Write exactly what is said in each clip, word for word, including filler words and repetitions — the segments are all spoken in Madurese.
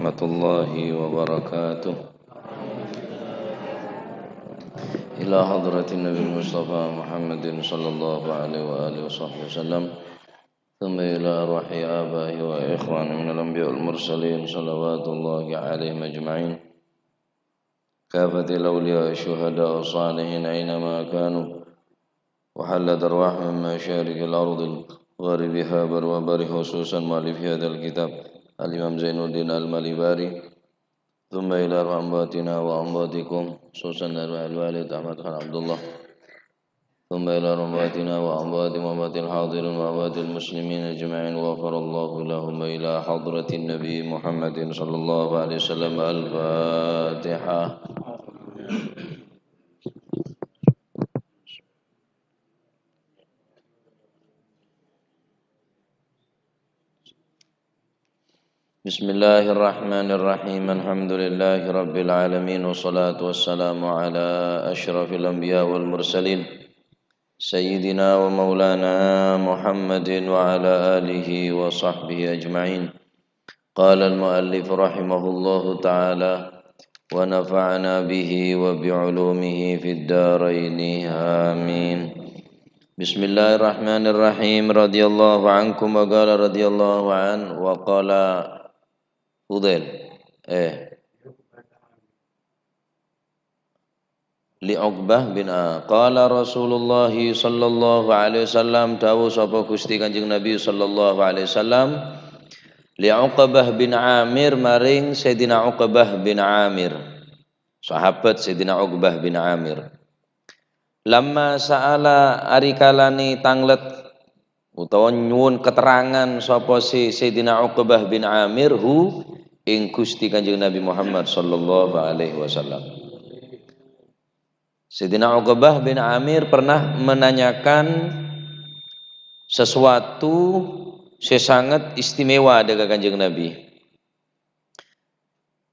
ورحمة الله وبركاته. إلى حضرة النبي المصطفى محمد صلى الله عليه وآله وصحبه وسلم، ثم إلى أرواح آبائه وإخوانه من الأنبياء والمرسلين، صلوات الله عليهم أجمعين، كافة الأولياء الشهداء الصالحين أينما كانوا، وحلت أرواحهم من مشارق الأرض ومغاربها، بر وبر، خصوصا مؤلف هذا الكتاب الإمام زين الدين المليباري، ثم إلى أرواح أمواتنا وأمواتكم، خصوصا أرواح الوالد أحمد خان عبد الله، ثم إلى أرواح أمواتنا وأمواتكم وأموات الحاضرين وأموات المسلمين أجمعين، غفر الله لهم، إلى حضرة النبي محمد صلى الله عليه وسلم. الفاتحة. بسم الله الرحمن الرحيم. الحمد لله رب العالمين، والصلاة والسلام على أشرف الأنبياء والمرسلين، سيدنا ومولانا محمد وعلى آله وصحبه أجمعين. قال المؤلف رحمه الله تعالى، ونفعنا به وبعلومه في الدارين، آمين. بسم الله الرحمن الرحيم. رضي الله عنكم، وقال رضي الله عنه، وقال فضيل. Eh. Li Uqbah bin A-, qala Rasulullah sallallahu alaihi wasallam, dawuh sapa Gusti Kanjeng Nabi sallallahu alaihi wasallam, li Uqbah bin Amir, maring Sayyidina Uqbah bin Amir, sahabat Sayyidina Uqbah bin Amir. Lamma sa'ala, arikalane tanglet utawa nyuwun keterangan sapa si Sayyidina Uqbah bin Amir hu ing Gusti Kanjeng Nabi Muhammad sallallahu alaihi wasallam. Sayyidina Uqbah bin Amir pernah menanyakan sesuatu se sanget istimewa dha' ka Kanjeng Nabi.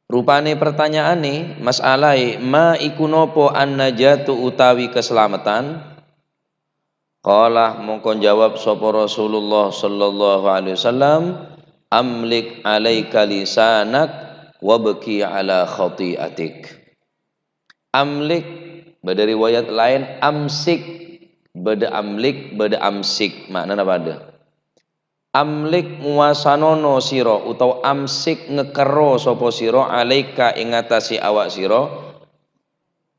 Rupane pertanyaane, mas'alae, ma iku nopo an-najatu utawi kasalametan? Qala, mongko jawab sapa Rasulullah sallallahu alaihi wasallam, "Amlik alaika lisanak wabki ala khati'atik." Amlik, bada riwayat lain, amsik, bada amlik, bada amsik, maknana padha. Amlik, nguasanono sira, utawa amsik, ngekerro sapa sira, alaika, ing atase awak sira,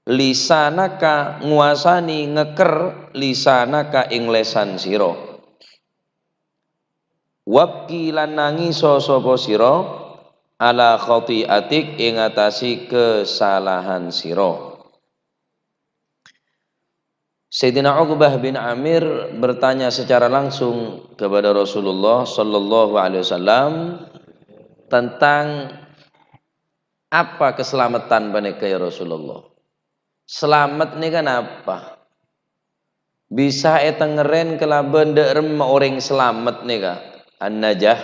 lisanaka, nguasani, ngeker, lisanaka, ing lesan sira. Wabki, lan nangiso sapa sira, ala khati'atik, ing atase kesalahan sira. Sayyidina Uqbah bin Amir bertanya secara langsung kepada Rasulullah sallallahu alaihi wasallam tentang apa keselamatan paneka, ya Rasulullah. Selamet neka napa? Bisa etengeren kalaban dha' remma oreng selamet neka? An-najah.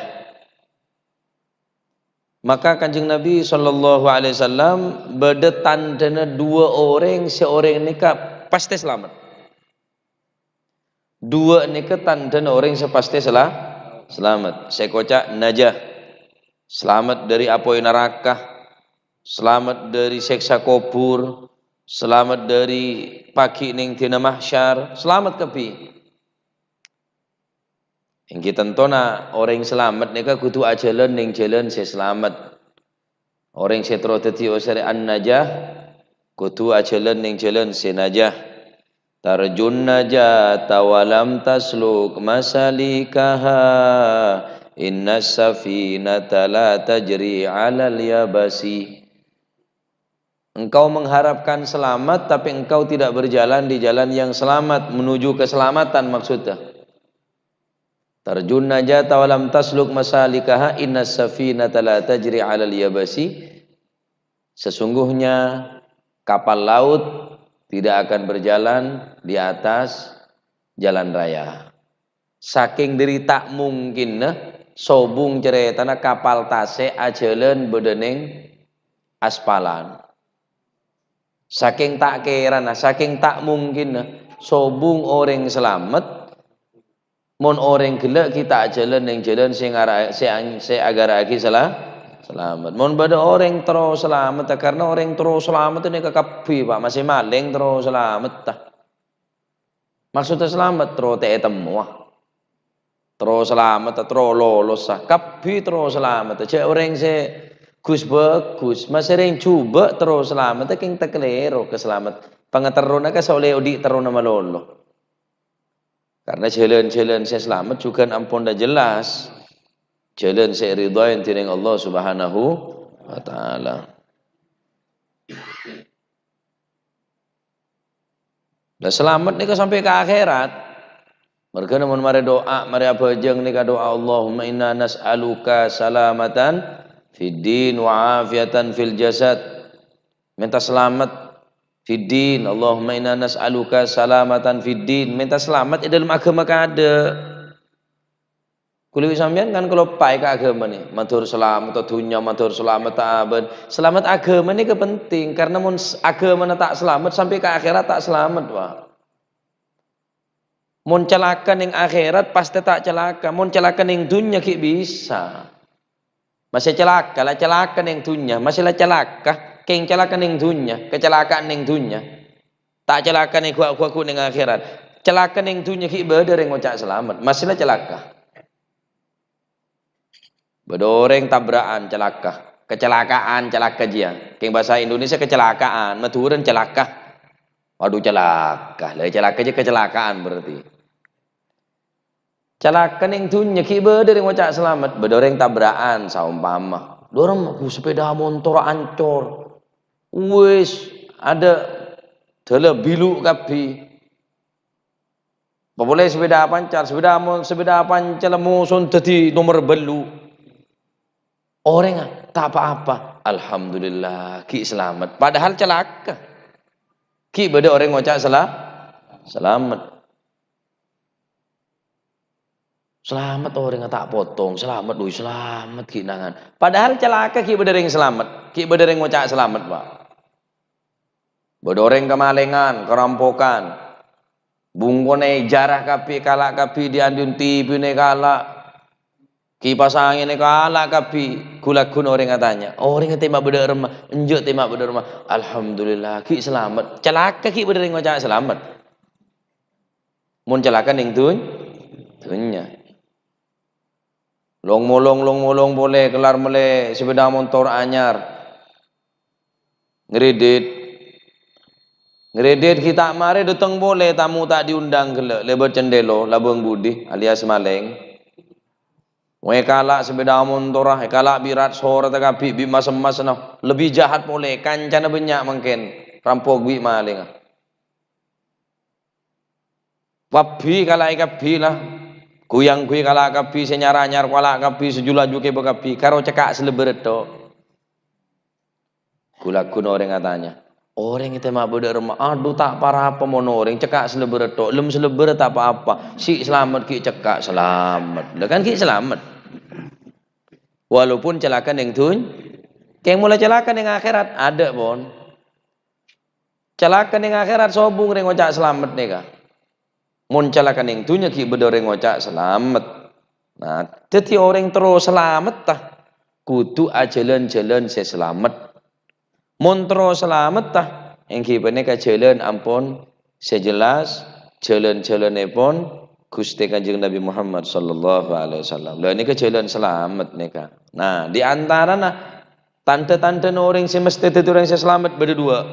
Maka Kanjeng Nabi sallallahu alaihi wasallam bada tandhana dua oreng se oreng neka pasti selamet. Dua neka tandhana oreng se pasti sela-, selamet. Se koca' najah, selamet dhari apoy naraka, selamet dhari seksa kobur, selamet dhari pagi neng dina mahsyar, selamet kabbi. Enggi tantona oreng selamet neka kudu ajalan neng jalan se selamet. Oreng se terro daddi osere'an najah, kudu ajalan neng jalan se najah. Tarjun najata wa lam tasluk masalikaha, innas safinata la tajri 'alal yabasi. Engkau mengharapkan selamat, tapi engkau tidak berjalan di jalan yang selamat, menuju keselamatan maksudnya. Tarjun najata wa lam tasluk masalikaha, innas safinata la tajri 'alal yabasi. Sesungguhnya kapal laut tidak akan berjalan di atas jalan raya. Saking dhari ta' mungkinna, sobung caretana kapal tase' ajalan bada neng aspalan. Saking ta' kerana, saking ta' mungkinna, sobung oreng selamet, mon oreng gella' gi' ta' ajalan neng jalan se ngara-, se ang-, se agara'agi sela-, Salamet. Mon bâdâ orèng terro salamet, karna orèng terro salamet nèka kabbhi, Pak, masè malèng terro salamet, ta. Maksudda salamet, terro ta' ètemmowa. Terro salamet, terro lolos, sa. Kabbhi terro salamet. Jhâ' orèng sè ghus-bhâghus, masè rèng jhubâ' terro salamet, kèng takalèro ka salamet. Pangaterrona ka sè ollè odi' terrona malolo. Karna jhâlân-jhâlân sè salamet jhughân ampon dâ' jelas. Jhâlân sè èridhoi dhinèng Allah Subhanahu wa Ta'ala. Lah, salamet nèka sampè' ka akhèrat. Marghâna mon marè du'a, marè abhâjâng nèka du'a, "Allahumma inna nas'aluka salamatan fid din wa afiyatan fil jasad." Mènta salamet fid din. "Allahumma inna nas'aluka salamatan fid din." Mènta salamet è dâlem aghâma kaadâ'. Kulâ bi' sampèyan kan kaloppaè ka aghâmanè. Mandhâr salamet dhunnya, mandhâr salamet abâ'. Salamet aghâma nèka penting, karna mon s-, aghâmana ta' salamet, sampè' ka akhèrat ta' salamet, Pak. Mon calaka neng akhèrat, pastè ta' calaka. Mon calaka neng dhunnya ghi' bisa. Masè calaka, la calaka neng dhunnya. Masè la calaka, kèng calaka neng dhunnya. Kacalaka'an neng dhunnya. Ta' calaka neng ghu-, ghu-, ghu-, neng akhèrat. Calaka neng dhunnya ghi' bâdâ rèng ngoca' salamet. Masè la calaka. Bâdâ orèng tabra'an, calaka. Kecelakaan, calaka jiyâ. Kèng bhâsa Indonesia kecelakaan, Madhurâna calaka. Waduh, calaka. Lah, calaka jiyâ kecelakaan berarti. Calaka neng dhunnya ghi' bâdâ rèng ngoca' salamet. Bâdâ orèng tabra'an, saompama. Dhârem, bu, sepeda montor ancor. Wis, adâ' dâlâ bilu' kabbhi. Apa polè sepeda pancal, sepeda mo-, sepeda pancal moson dhâddhi nomer bâllu'. Orèngnga ta' pa-apa. Alhamdulillah, ghi' salamet. Padahal calaka. Ghi' bâdâ orèng ngoca' sala-, salamet. Salamet orèngnga ta' potong, salamet, doi, salamet ghi' nangan. Padahal calaka ghi' bâdâ rèng salamet, ghi' bâdâ rèng ngoca' salamet, Pak. Bâdâ orèng kamalèngan, karampokan. Bungkona èjarah kabbhi, èkala' kabbhi, dhi'-andhi'na T V-na èkala'. Kipas angènna èkala' kabbhi, ghu-lagghu orèng atanya. Orèng tèma' bâdâ remma, enjâ' tèma' bâdâ remma. Alhamdulillah, ghi' salamet. Calaka ghi' bâdâ rèng ngoca' salamet. Mon calaka neng dhun-, dhunnya. Long-molong, long-molong polè, kellar mellè sepeda montor anyar. Ngredit. Ngredit ghi' ta' marè dâteng polè, tamu ta' diundang ghellâ', lèbât cendhelo, labâng budi, alias malèng. Wè, èkala' sepeda montorra, èkala' bi' rat-soratta kabbhi, bi' mas-emmasna, lebbi jahat polè, kancana bânnya' mangkèn, rampok bi' malèngnga. Kabbhi èkala'è kabbhi, la. Ghu-yang-ghu èkala' kabbhi, sè nyar-anyar èkala' kabbhi, sè ju-laju èkèbâ kabbhi, karo cekka' sè lebbhârâ tho'. Ghu-lagghu orèng atanya. Orèng tèma' bâdâ remma, adhu, ta' para-apa mon orèng, cekka' sè lebbhârâ tho', lem sè lebbhârâ ta' pa-apa, sè salamet ghi' cekka' salamet. Lah kan ghi' salamet. Walaupun calaka neng dhun-, kèng mola calaka neng akhèrat, adâ', pon. Calaka neng akhèrat sobung rèng ngoca' salamet nèka. Mon calaka neng dhunnya ghi' bâdâ rèng ngoca' salamet. Nah, dhâddhi orèng terro salametta kodhu ajhâlân-jhâlân sè salamet. Mon terro salametta, èngghi panèka jhâlân ampon sè jelas, jhâlân-jhâlânnèpon Ghustè Kanjeng Nabi Muhammad sallallahu alaihi wasallam. Lah, nèka jhâlân salamet nèka. Nah, di antarana tandhâ-tandhâna orèng sè mestè dhâddhi orèng sè salamet bâdâ duwâ'.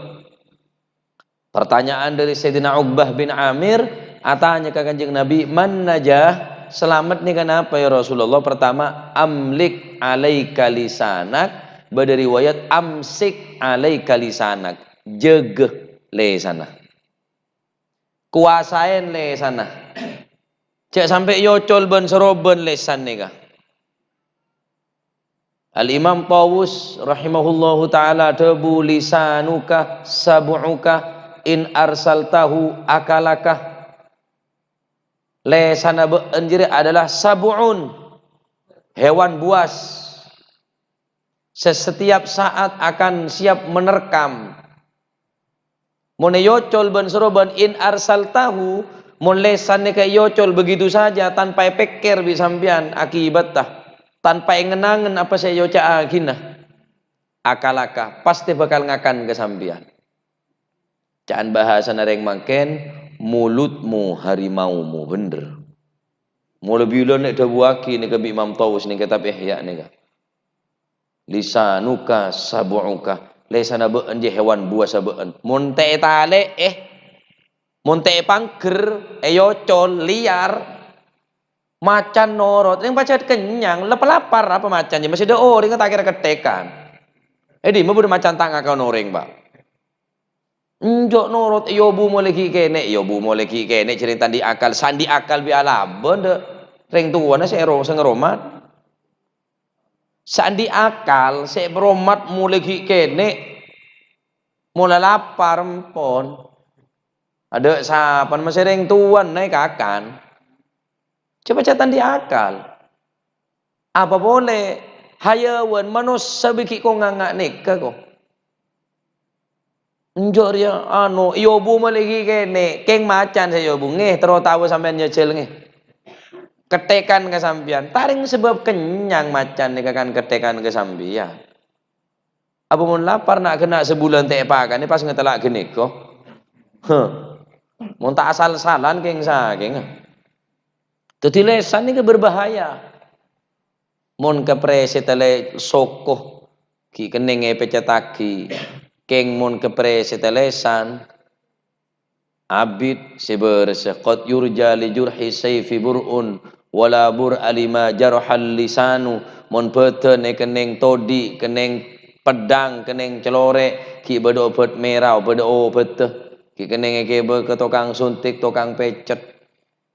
Pertanyaan dari Sayyidina Uqbah bin Amir, atanya ka Kanjeng Nabi, "Man najah? Salamet nèka napa, ya Rasulullah?" Pertama, "Amlik alaika lisanak." Bâdâ riwayat, "Amsik alaika lisanak." Jâgâ lèsanna. Kowasaè lèsanna. Jhâ' sampè' èocol bân-sarobân lèsan nèka. Al-Imam Tawus rahimahullahu ta'ala adhâbu, "Lisanuka sab'uka, in arsaltahu akalaka." Lèsanna bâ'na jârèya adalah sab'un, hewan buas, sè setiap saat akan siap menerkam. Mon èocol bân-sarobân, "In arsaltahu," mon lèsan nèka èocol begitu saja tanpa èpèkkèr bi' sampèyan akibatta. tanpa èngen-angen apa sè èoca'aghina, akal-akal pastè bhâkal ngakan ka sampèyan. Ca'an bhâsana rèng mangkèn, mulutmu harimaumu, bhender. Mola bilân èdhâbuwaghi nèka bi' Imam Thaus nèng kètab Ihya nèka. "Lisanuka sab'uka." Lèsanna bâ'ân jiyâ hèwan buwasa bâ'ân. Mon ta' ètalè'è, mon ta' èpangghâr, èyocol, lèyar, macan norot, rèng pajhât kennyang, lep-, lapar apa macan jiyâ? Masih dâ' orèng ta' kèra ketthèkan. È dimma bâdâ macan ta' ngakan orèng, Pak? Enjâ' norot, èyobu molaè ghi' kènè', èyobu molaè ghi' kènè', jhâreng ta' andi' akal, sè andi' akal bi' alabân dâ' rèng towana sè ro-, sè ngaromat. Sè andi' akal, sè èparomat molaè ghi' kènè', mola lapar, empon. Adâ' sapan masè rèng towana èkakan. Coba jhâ' ta' andi' akal. Apa polè hayâwan manossa bi' ghi' konganga' nèka, ko. Enjâ' rèya, anu, èyobu molaè ghi' kènè', kèng macan sè èyobu, ngè, terro taowa sampèyan nyèjhâl, ngè. Ketthèkan ka sampèyan. Ta' rèng sabâb kennyang macan nèka kan ketthèkan ka sampèyan. Apa mon lapar na'-kana' sabulân ta' èpakanè pas ngatellâ' ghânèka? Heh. Mon ta' asal-salan kèng sakènga. Dâddhi lèsan nèka berbahaya. Mon kaprèsèdhâ lè-, soko, ghi' kennèng èpècèttaghi. Kèng mon kaprèsèdhâ lèsan, abit sè bârâssa, "Qad yurja li jurhi saifi bur'un, wa la bur'a lima jarhal lisanu." Mon bâdân èkennèng todhi', kennèng peddhâng, kennèng calorè', ghi' bâdâ obât mèra, bâdâ obâddhâ. Ghi' kennèng èghibâ ka tokang suntik, tokang pècèt.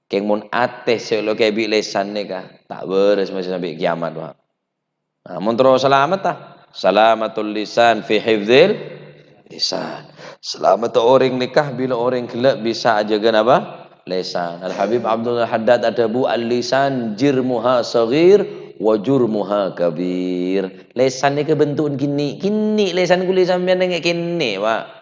Kèng mon atè sè lo kèbi lèsan nèka, ta' bârâs masè sampè' kiyamat, Pak. Nah, mon terro salamet, ta? Salamatul lisan fi hifdzil lisan. Salamet orèng nèka bilâ orèng ghellâ' bisa ajâgâ napa? Lèsan. Al Habib Abdul Haddad adhâbu, "Al-lisan jirmuha shaghir wa jurmuha kabir." Lèsan nèka bentu'en kènè'. Kènè' lèsan kulâ sampèyan nèngè kènè', Pak.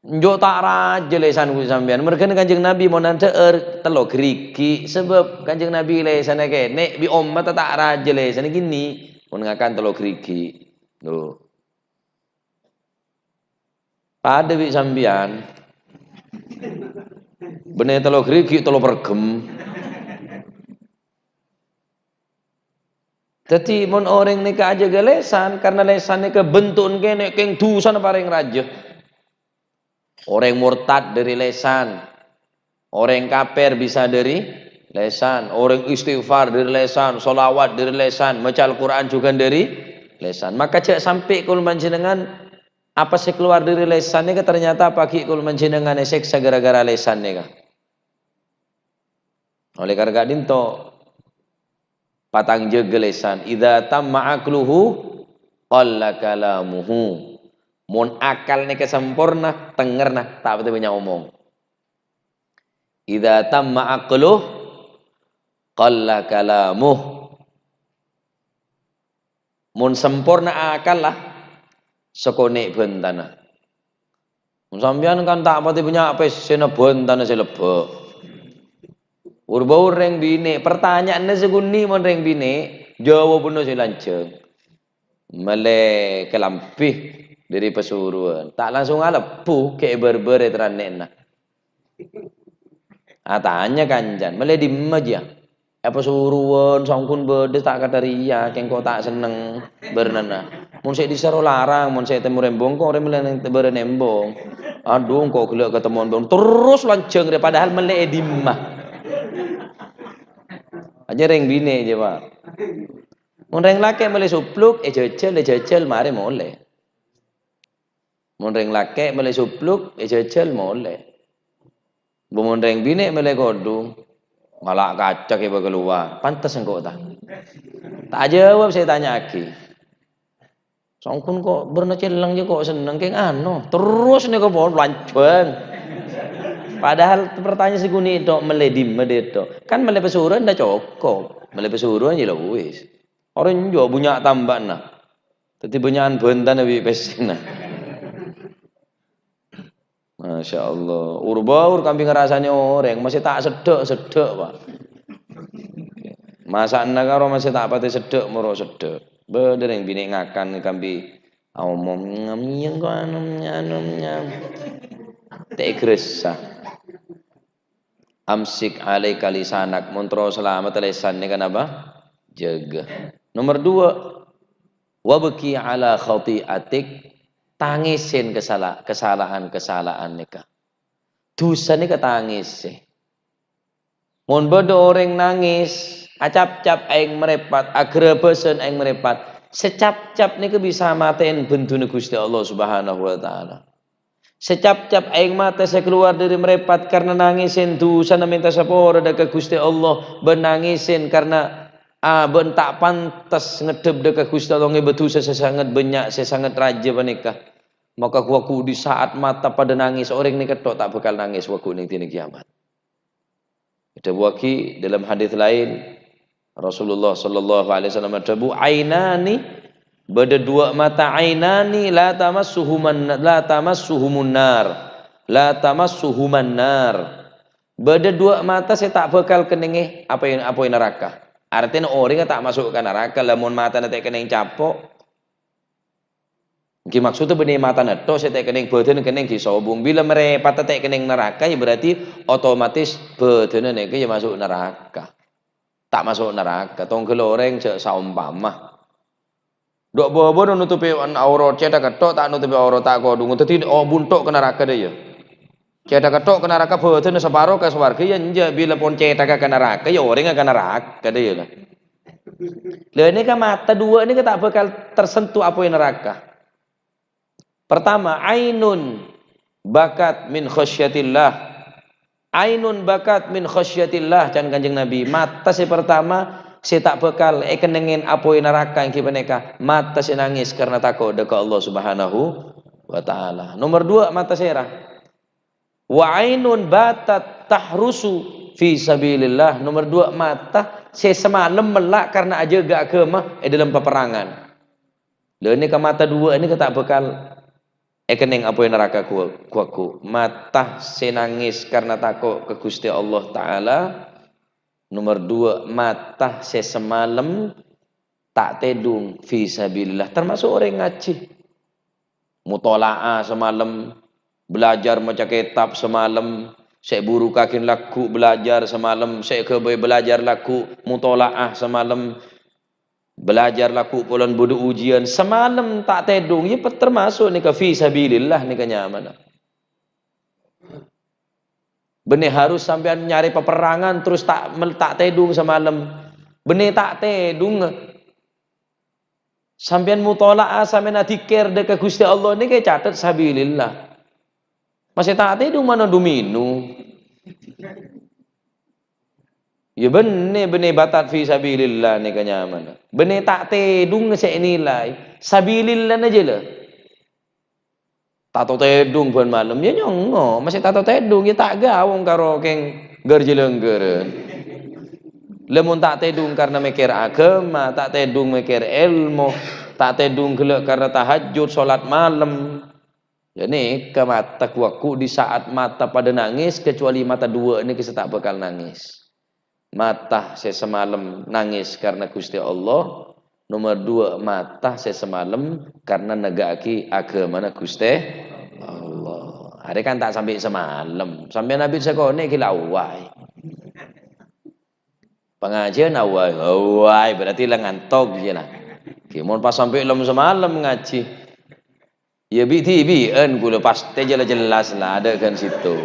Enjâ' ta' rajâ lèsan kulâ sampèyan. Merghâna Kanjeng Nabi mon adhâ'âr tello ghârighi'. Sabâb Kanjeng Nabi lèsanna kènè', bi' ommatta ta' rajâ lèsanna kènè'. Mon ngakan tello ghârighi'. Lho. Padâ bi' sampèyan. Bânnè tello ghârighi', tello perghem. Dâddhi, mon orèng nèka ajâgâ lèsan, karna lèsan nèka bentu'en kènè' kèng dhusana parèng rajâ. Orèng mortad dâri lèsan. Orèng kafir bisa dâri lèsan. Orèng istighfar dâri lèsan. Sholawat dâri lèsan. Maca Al-Qur'an jhughân dâri lèsan. Maka jhâ' sampè' kaulâ panjhennengngan apa sè kalowar dâri lèsan nèka ternyata paghi' kaulâ panjhennengngan èsèksa ghârâ-ghârâ lèsan nèka. Oleh karena ka'dinto, patang jâgâ lèsan. "Idza tamma aqluhu, qalla kalamuhu." Mon akal nèka samporna, tengngerna, ta' patè bânnya' omong. "Idza tamma aqluh, qalla kalamuh." Mon samporna akalla, sakonè' bhântana. Mon sampèyan kan ta' patè bânnya' pèssèna, bhântana sè lebbâ'. Ur-bâur rèng binè', pertanyaanna sè ghâni' mon rèng binè', jâwâbbhâna sè lanjhâng. Mellè kalambhi dâri pasuruwân, ta' langsung alebbhu ghi' èbâr-bâr è tarannè'na. Atanya kancana, "Mellè dimma, jiyâ?" "È pasuruwân, songghun bâdâ ta' kadhâriyâ, kèng ko' ta' senneng bârnana. Mon sè è dissa' ro larang, mon sè è tèmor embong, ko' orèng mellè neng bârâna embong. Adhu, ko' ghellâ' katemmo embong." Terros lanjhâng rè, padahal mellè è dimma. Ajâ rèng binè' jiyâ, Pak. Mon rèng lakè' mellè supluk, èjhâjhâl, èjhâjhâl, marè molè. Mon rèng lakè' mellè supluk, èjhâjhâl molè. Mon rèng binè' mellè kodhung, ngala' kaca kèbâ kalowar. Pantes engko' ta? Ta' ajâwâb sè ètanya'aghi. Songghun ko' bârna celleng jiyâ ko' senneng kèng ano. Terros nèko pon lanjhâng. Padahal pertanyaan sè ghâni' tok, mellè dimma dâ' tok. Kan mellè pasuruwân ta' cokop. Mellè pasuruwân jiyâ la wis. Orèng jiyâ bânnya' tambâna. Dâddhi bânnya'an bhântana bi' pèssèna. Masya Allah. Ur-bâur kambing ngrassanè orèng, masih ta' seddhâ'-seddhâ', Pak. Masa'na karo masè ta' patè seddhâ', moro seddhâ'. Bâdâ rèng binè' ngakan kabbhi aomong, "Nyam, nyam, kok anu, nyam, nyam, nyam." Ta' gressa. "Amsik alaika lisanak," mon terro salamet lèsanna kenapa? Jâgâ. Nomor dua, "Wabki ala khati'atik," tangèsè kasala-, kasalahan-kasalahan nèka. Dhusa nèka tangèsè. Mon bâdâ orèng nangès, acapcap aèng marèpat, aghârâbâsân aèng marèpat, sè capcap nèka bisa matè'è benduna Ghustè Allah Subhanahu wa Ta'ala. Sè capcap aèng mata sè kalowar dâri marèpat karna nangèsèn dhusana mènta sapora dâ' ka Ghustè Allah, bân nangèsèn karna, a, bân ta' pantes ngeddhep dâ' ka Ghustè Allah ngèbâ dhusa sè sanget bânnya', sè sanget rajâ panèka. Maka ghu-, ghu-, di saat mata padâ nangès, orèng nèka tok ta' bhâkal nangès ghu-, ghu-, neng dinna kiamat. Èdhâbuwâghi dalam hadis laèn, Rasulullah sallallahu alaihi wasallam adhâbu, "Ainani," bâdâ duwâ' mata, "ainani la tamassuhuman, la tamassuhumun nar, la tamassuhuman nar." Bâdâ duwâ' mata sè ta' bhâkal kennengngè apoy-, apoy naraka. Artèna orèngnga ta' maso' ka naraka, lamon matana ta' kennèng capo'. Ghi maksudda bânnè matana tok sè ta' kennèng, bâdânna kennèng ghi sobung. Bilâ marèpatta ta' kennèng naraka, ya berarti otomatis bâdânna nèka ya maso' naraka. Ta' maso' naraka. Tongghâl orèng jhâ' saompama. Dhu' bâbâna notobhi aurat, cèthagghâ tok ta' notobhi aurat, ta' kodhung. Dhâddhi, oh, bunto' ka naraka dâ' iyâ. Cèthagghâ tok ka naraka, bâdânna saparo ka sowarghâ, ya enjâ'. Bilâ pon cèthagghâ ka naraka, ya orèngnga ka naraka dâ' iyâ, la. Lha, nèka mata duwâ' nèka ta' bhâkal tersentuh apoy naraka. Pertama, ainun bakat min khasyatillah. Ainun bakat min khasyatillah, can Kanjeng Nabi. Mata sè pertama sè ta' bhâkal èkennengngè apoy naraka èngghi panèka mata sè nangès karna tako' dâ' ka Allah Subhanahu wa Ta'ala. Nomor duwâ', mata sèra. "Wa ainun batat tahrusu fi sabilillah." Nomor duwâ', mata sè samalem mella' karna ajâgâ aghâma è dâlem paperrangan. Lha, nèka mata duwâ' nèka ta' bhâkal èkennèng apoy naraka ghu-, ghu-, ghu-. Mata sè nangès karna tako' ka Ghustè Allah Ta'ala. Nomor duwâ', mata sè samalem ta' tèdung fi sabilillah, termasuk orèng ngajhi. Mutola'ah samalem, belajar maca kètab samalem, sè buru kaghân lagghu' belajar samalem, sè ghâbây belajar lagghu' mutola'ah samalem, belajar lagghu' polana bâdâ ujian, samalem ta' tèdung, ya pet-, termasuk nèka fi sabilillah nèka nyamana. Bânnè harus sampèyan nyarè paperrangan terros ta' mel-, ta' tèdung samalem. Bânnè ta' tèdung. Sampèyan mutola'ah, sampèyan adzikir dâ' ka Ghustè Allah nèka ècatet sabilillah. Masè ta' tèdung mano duminu. Ya bânnè, bânnè batat fi sabilillah nèka nyamana. Bânnè ta' tèdung sè ènilai. Sabilillahna jâ la. Tato tèdung bân malem, ya nyongngo', masè tato tèdung, ya ta' ghâwong karo kèng ghâr-jhâlângghârân. Lamon ta' tèdung karna mèkkèr aghâma, ta' tèdung mèkkèr èlmo, ta' tèdung ghellâ' karna tahajjud, sholat malem. Ya nèka mata ghu-, ghu-, di saat mata padâ nangès, kecuali mata duwâ' nèka sè ta' bhâkal nangès. Mata sè samalem nangès karna Ghustè Allah, nomor duwâ', mata sè samalem karna negghâ'aghi aghâmana Ghustè Allah. Arè kan ta' sampè' samalem, sampèyan abit sakonè' ghi' la awway. Pangajhiyân awway, awway, berarti la ngantok jiyâ la. Ghi mon pas sampè' lem samalem ngajhi. Ya, bi'-dhibi'ân kaulâ pastè jelas-jelas la adâ' ghân sèttong.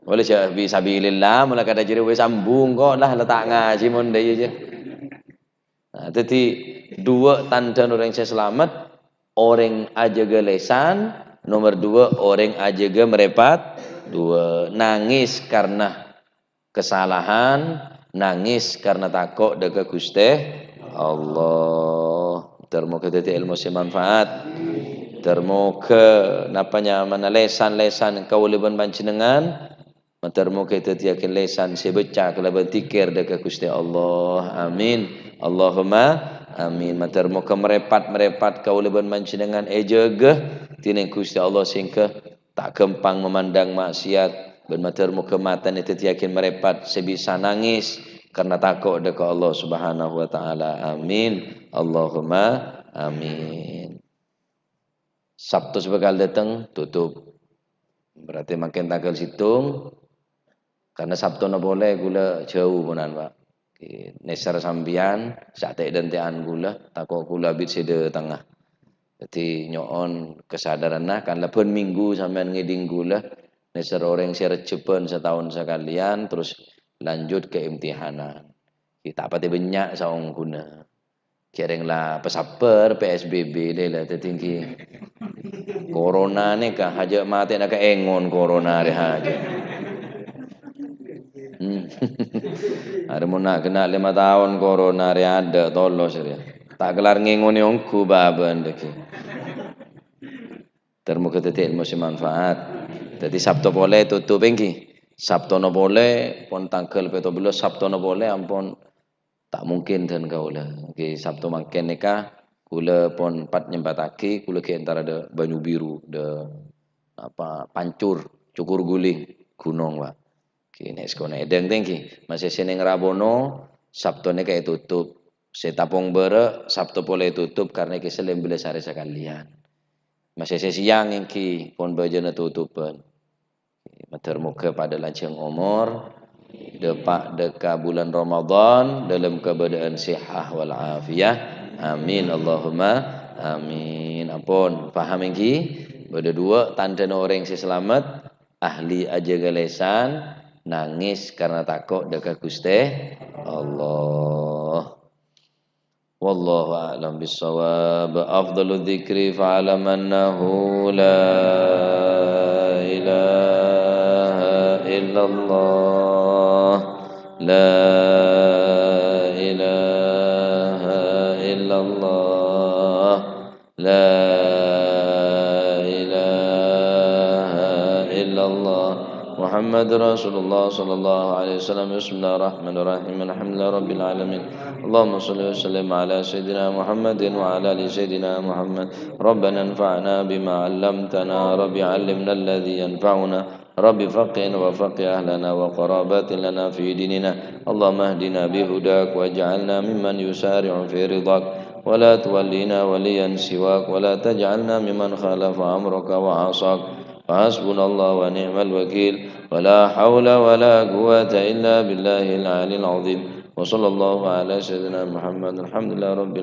Wala jhâ' fi sabilillah, mala kadhâ' jârèya wis sambung kok la, la ta' ngajhi mon dâ' iyâ jâ. Nah, dhâddhi duwâ' tandhâna orèng sè salamet, orèng ajâgâ lèsan, nomer duwâ' orèng ajâgâ marèpat, duwâ' nangès karna kasalahan, nangès karna tako' dâ' ka Ghustè Allah. Ter moghâ dhâddhi èlmo sè manfaat. Ter moghâ napa nyamana lèsan-lèsan kaulâ bân panjhennengngan, mater moghâ èdhâddhiyâghi lèsan sè bâca kalabân dzikir dâ' ka Ghustè Allah. Amin. Allahumma amin. Mater moghâ marèpat-marèpat kaulâ bân panjhennengngan èjâgâ dhinèng Ghustè Allah sèngghâ ta' ghâmpang mamandhâng ma'siyat, bân mater moghâ matana èdhâddhiyâghi marèpat sè bisa nangès karna tako' dâ' ka Allah Subhanahu wa Ta'ala. Amin. Allahumma amin. Sabtu sè bhâkal dâteng tutup. Berarti mangkèn tangghâl sèttong, karna Sabtona polè kaulâ jhâu ponan, Pak. Nèser sampèyan, sè atè'-dântè'an kaulâ, tako' kaulâ abit sè dâtengnga. Dhâddhi nyo'on kasadaranna, kan la bân minggu sampèyan ngèdhing kaulâ, nèser orèng sè rejjhebhân sataon sakalèyan, terros lanjut ka imtihanan. Ghi' ta' patè bânnya' saongghuna. Jhâreng la pasabbhâr P S B B lè la, dhâddhi ghi. Corona nèka, hajâ matèna kaèngon corona rè hajâ. Hmm. Arè mon na'-kana' lèma taon corona rè adâ' tolos rè. Ta' kellar ngèngonè ongghu bâbâna dhâggi'. Ter-moga dhâddhi èlmo sè manfaat. Dhâddhi Sabto polè tutup èngghi. Sabtona polè pon tangghâl pètto bellas, Sabtona polè ampon ta' mungkin dân kaulâ. Èngghi Sabto mangkèn nèka kaulâ pon pat nyempattaghi, kaulâ ghi' entara dâ' Banyu Biru, dâ' apa, Pancur, Cukur Guling, ghunong, Pak. Ghi, nè' sèkona èdhâng tèngghi. Masè sè nèng Rabono, Sabto nèka ètutup. Sè Tapong Bârâ', Sabto polè ètutup karna ghi' sè lèmbellas arè sakalèyan. Masè sè sèyang èngghi pon bâjâna tutupbhân. Mator moghâ padâ lanjhâng omor, dâpa' dâ' ka bulân Ramadhan dâlem kabâdâ'ân sihah wal afiyah. Amin, Allahumma amin. Ampon, paham èngghi? Bâdâ duwâ' tandhâna orèng sè salamet, ahli ajâgâ lèsan, nangès karna tako' dâ' ka Ghustè Allah. Wallahu a'lam bissawab. Afdalu dzikri fa'lam annahu la ilaha illallah. La ilaha illallah. La ilaha illallah. Muhammadur Rasulullah sallallahu alaihi wasallam. Bismillahirrahmanirrahim. Alhamdulillahirabbil alamin. Allahumma shalli wa sallim ala sayyidina Muhammadin wa ala ali sayyidina Muhammad. Rabbana anfa'na bima 'allamtana. Rabbi 'allimna alladzi yanfa'una. Rabbi faqqihna wa faqqih ahlana wa qarabatin lana fi dinina. Allahumma ahdina bi hudak waj'alna mimman yusari'u fi ridhak. Wa la tuwallina waliyan siwak. Wa la taj'alna mimman khalafa amraka wa 'asak. Fa hasbunallahu wa ni'mal wakil. Wa la haula wa la quwwata illa billahil 'aliyil 'azim. Wa sallallahu ala sayyidina Muhammad. Alhamdulillah rabbil